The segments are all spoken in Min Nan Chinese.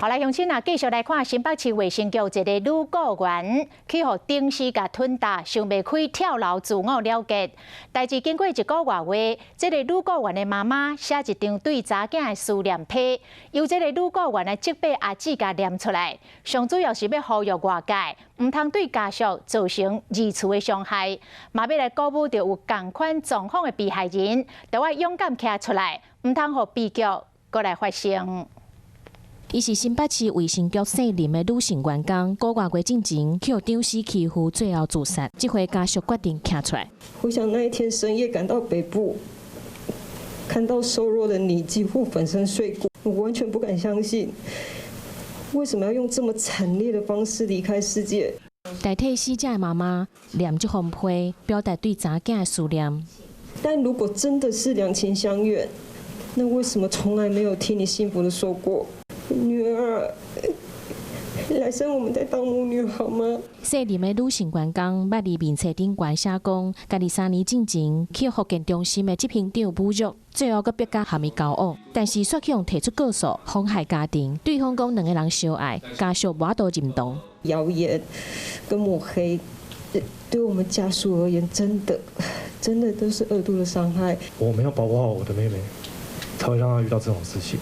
好來，鄉親啊，繼續來看新北市衛生局一个女僱員去予頂司共吞打，想袂開跳樓自我了結。代誌經過一個外月，這个女僱員的媽媽寫一張對查囝的思念批，由這個女僱員來責備阿姊共念出來。上主要是欲呼籲外界，毋通對家屬造成二次的傷害，嘛欲來鼓舞著有仝款狀況的被害人，著愛勇敢徛出來，毋通予悲劇閣來發生。伊是新北市衛生局姓林的女性員工，幾個月進前去予長司欺負，最後自殺。這回家屬決定徛出來。回想那一天深夜趕到北部，看到瘦弱的你幾乎粉身碎骨，我完全不敢相信，為什麼要用這麼慘烈的方式離開世界？代替死者的媽媽念這封批，表達對查囝的思念。但如果真的是兩情相悅，那為什麼從來沒有聽你幸福的說過？女兒，來生我們再當母女好嗎？姓林的女性員工捌佇面冊頂懸寫講，家己3年進前去復健中心的執行長侮辱，最後閣逼甲含伊交往，但是煞去予提出告訴，妨害家庭。對方講兩个人相愛，家屬無法度認同。謠言跟抹黑，對我們家屬而言，真的，真的都是二度的傷害。我沒有保護好我的妹妹，才會讓她遇到這種事情。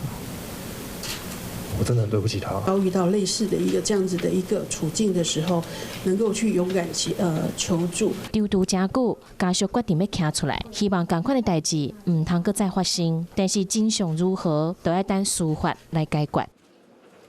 我真的很對不起她。遭遇到類似的一個這樣子的一個處境的時候，能夠去勇敢去求助。籌籌誠久，家屬決定欲徛出來，希望仝款的代誌毋通閣再發生。但是真相如何，都愛等司法來解決。